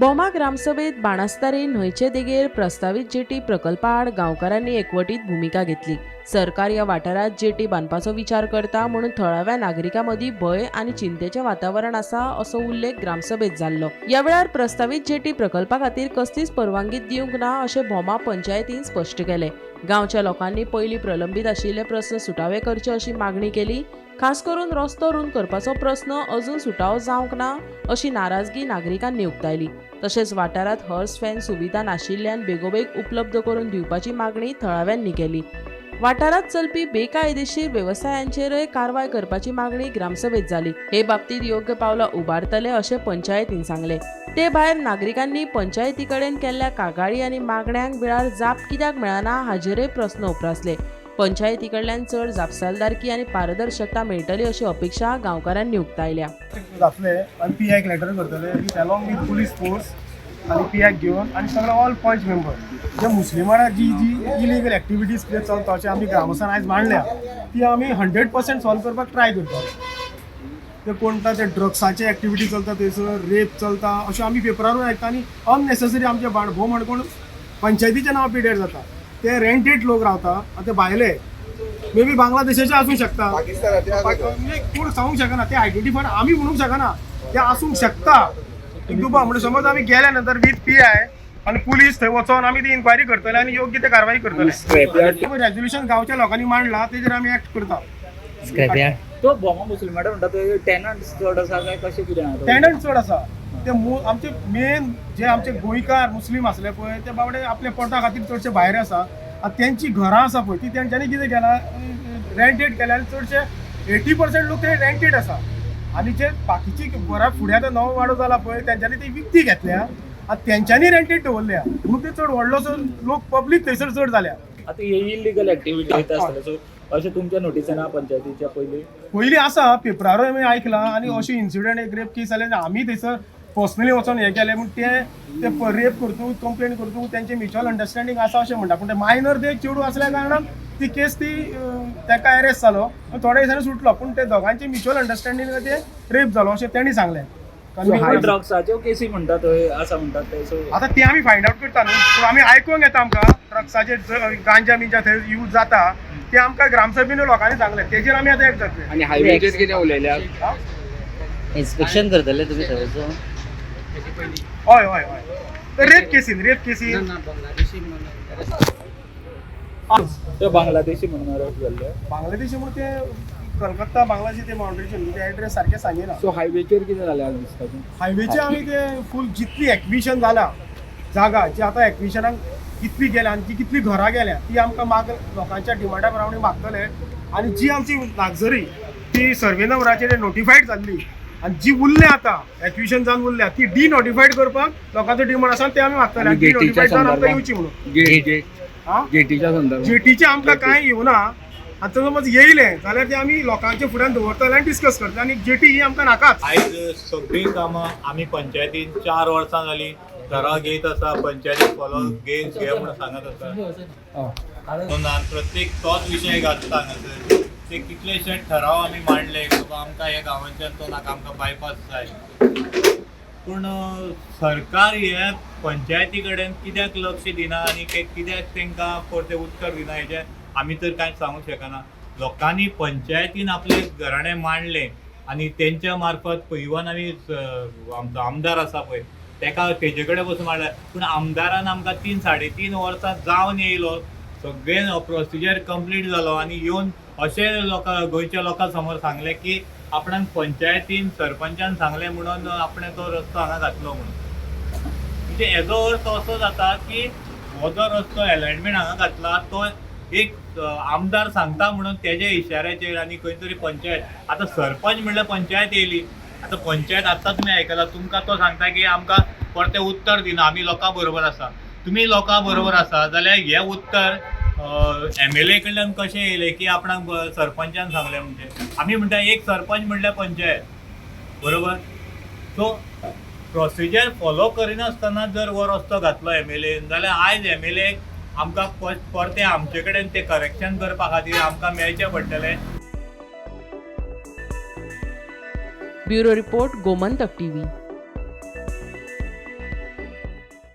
भोमा ग्रामसभेत बाणस्तारी न्हंयचे देगेर प्रस्तावीत जेटी प्रकल्पा आड गांवकारांनी एकवटीत भुमिका घेतली. सरकार ह्या वाठारांत जेटी बांदपाचो विचार करता म्हणून थळाव्या नागरिकां मदीं भंय आनी चिंतेचें वातावरण आसा असो उल्लेख ग्रामसभेत जाल्लो. ह्या वेळार प्रस्तावीत जेटी प्रकल्पा खातीर कसलीच परवानगी दिवंक ना अशें भोमा पंचायतीन स्पश्ट केलें. गांवच्या लोकांनी पयलीं प्रलंबीत आशिल्ले प्रस्न सुटावे करचे अशी मागणी केली. खास करून रस्तो रूंद करपाचो प्रस्न अजून सुटावो जावंक ना अशी नाराजगी नागरिकांनी उक्तायली. तशेंच वाठारांत हर्स फॅन सुविधा नाशिल्ल्यान बेगोबेग उपलब्ध करून दिवपाची मागणी थळाव्यांनी केली. वाठारांत चलपी बेकायदेशीर वेवसायांचेरय कारवाय करपाची मागणी ग्रामसभेत जाली. हे बाबतीत योग्य पावलां उबारतले अशें पंचायतीन सांगलें. ते भायर नागरिकांनी पंचायती कडेन केल्ल्या कागाळी आनी मागण्यांक वेळार जाप कित्याक मेळना हाचेरय प्रस्न उप्रासले. पंचायती कडल्यान चड जापसालदारकी आनी पारदर्शकता मेळटली अशी अपेक्षा गांवकारांनी उक्तायल्या. जातले आनी पी आयक लेटर करतले with along with police force आनी पी आयक घेवन आनी सगळे ऑल पंच मेंबर जे मुस्लिमांक जी जी इलिगल एक्टिविटीज कितें चलता अशें आमी ग्रामस्थान आयज मांडल्या, ती आमी 100% सॉल्व करपाक ट्राय करता. ते कोणता ते ड्रग्साचे एक्टिविटी चलता थंयसर, रेप चलता अशें आमी पेपरारूय आयकता आनी अननेसेसरी आमचे बाण भोव म्हणकोण पंचायतीचें नांव पिड्यार जाता. ते रेंटेड लोक रावता आनी ते भायले मे बी बांगलादेशाचे आसूंक शकता, म्हणजे कोण सांगूंक शकना. ते आयडेंटिफाय आमी म्हणूंक शकना, ते आसूंक शकता. एक दुबाव म्हणजे समज आमी गेल्या नंतर विथ पी I आनी पुलीस थंय वचोन आमी ती इन्क्वायरी करतले आनी योग्य ते कारवाई करतले. रेजोल्युशन गांवच्या लोकांनी मांडला, तेजेर आमी एक्ट करता. स्क्रॅपयार्ड. तो भोमा मुसलमान म्हणटा तो टेनंट चड आसा काय कशें कितें आहा तो? टेनंट चड आसा. ते आमचे मेन जे आमचे गोंयकार मुस्लीम आसले पळय, ते बाबडे आपल्या पोटा खातीर चडशे भायर आसा आनी तेंची घरां आसा पळय, ती तेंच्यांनी कितें केलां, रेंटेड केल्या आनी चडशे 80% लोक ते रेंटेड आसा. आनी जे बाकीची घरां फुडें आतां नवो वाडो जाला पळय, तेंच्यांनी ती विकती घेतल्या आनी तेंच्यांनी रेंटेड दवरल्या, म्हणून ते चड व्हडलोसो लोक पब्लीक थंयसर चड जाल्या. आतां हे इलिगल एक्टिविटी येता आसतले, सो अशें तुमच्या नोटीसान पंचायतीच्या पयलीं? पयलीं आसा, पेपरारूय आमी आयकलां आनी अशें इन्सिडंट एक रेप केस जाले, आमी थंयसर पर्सनली वचोन हें केलें. पूण ते ते रेप करतू कंप्लेन करतू तेंचे म्युच्युअल अंडरस्टँडींग आसा अशें म्हणटा, पूण ते मायनर ते चेडूं आसल्या कारणान ती केस ती ताका अरेस्ट जालो आनी थोड्या दिसांनी सुटलो. पूण ते दोगांचे म्युच्युअल अंडरस्टँडींग ते रेप जालो अशें तेणी सांगलें. ड्रग्साच्यो केसी म्हणटा थंय आसा म्हणटात ते, सो आतां ते आमी फायंड आवट करता न्हू, पूण आमी आयकूंक येता आमकां ड्रग्साचे गांजा बिंजा थंय यूज जाता, ते आमकां ग्रामसभेन लोकांनी सांगलें, तेजेर आमी आतां एक्ट जातले. आनी हायवेचेर कितें उलयल्या? इन्स्पेक्शन करतले तुमी थंय वचून? हय, ते रेप केसीन. ते बांगलादेशी म्हणून अरेस्ट जाल्ले. बांगलादेशी म्हणून ते कलकत्ता बांगलादेशी ते बाउंड्रीचेर, ते एड्रेस सारखे सांगिना. सो हायवेचेर कितें जालें आज दिसता? हायवेचे आमी ते फूल जितली एक्विशन जाला जागा, जी आतां एक्विशनाक कितली गेल्या आनी ती कितली घरां गेल्या, ती आमकां माग लोकांच्या डिमांडा प्रमाणे मागतले. आनी जी आमची नागझरी ती सर्वे नंबराचेर नोटिफायड जाल्ली आनी जी उरल्या आतां एक्विशन जावन उरल्या, ती डिनोटिफायड करपाक लोकांचो डिमांड आसा, ते आमी मागतले. आनी गेटीच्या डिनोटिफायड जावन आमकां संदर्भात? येवची म्हणून. गेट गेट हा. गेटीच्या संदर्भात? जेटीचे आमकां कांय येवना. आतां समज येयलें जाल्यार ते आमी लोकांच्या फुड्यान दवरतले आनी डिस्कस करतले. आनी जेटी ही आमकां नाकाच. आयज सगळीं कामां आमी पंचायतीन 4 वर्सां जालीं ठराव घेत आसा, पंचायतीक फॉलो घे घे म्हणून सांगत आसा. तो प्रत्येक तोच विशय घालता हांगासर. ते कितलेशे ठराव आमी मांडले, बाबा आमकां ह्या गांवांच्यान तो नाका, आमकां बायपास जाय. पूण सरकार हे पंचायती कडेन कित्याक लक्ष दिना आनी ते कित्याक तांकां परतें उत्तर दिना, हेजें आमी तर कांय सांगूंक शकना. लोकांनी पंचायतीन आपलें घराणें मांडलें आनी तेंच्या मार्फत इवन आमी आमचो आमदार आसा पळय, तेका तेजे कडेन पसून मांडलें. पूण आमदारान आमकां 3-3.5 वर्सां जावन येयलो, सगळें प्रोसिजर कंप्लीट जालो आनी येवन अशें लोकां गोंयच्या लोकां समोर सांगलें की आपणाक पंचायतीन सरपंचान सांगलें म्हणून आपणें तो रस्तो हांगा घातलो म्हणून. म्हणजे हेजो अर्थ असो जाता की हो जो रस्तो एलायनमेंट हांगा घातला तो एक आमदार सांगता म्हणून तेज्या इशाऱ्याचेर आनी खंय तरी पंचायत. आतां सरपंच म्हणल्यार पंचायत येयली. आतां पंचायत आतां तुमी आयकला, तुमकां तो सांगता की आमकां परतें उत्तर दिना, आमी लोकां बरोबर आसा. तुमी लोकां बरोबर आसा जाल्यार हें उत्तर एमएलए कडल्यान कशें येयलें की आपणाक सरपंचान सांगलें? म्हणजे आमी म्हणटा एक सरपंच म्हणल्यार पंचायत, बरोबर? सो प्रोसिजर फॉलो करिनासतना जर हो रस्तो घातलो एमएलएन जाल्यार आयज एमएलए आमकां परतें आमचे कडेन ते करेक्शन करपा खातीर आमकां मेळचें पडटलें. Bureau report, Gomantak TV.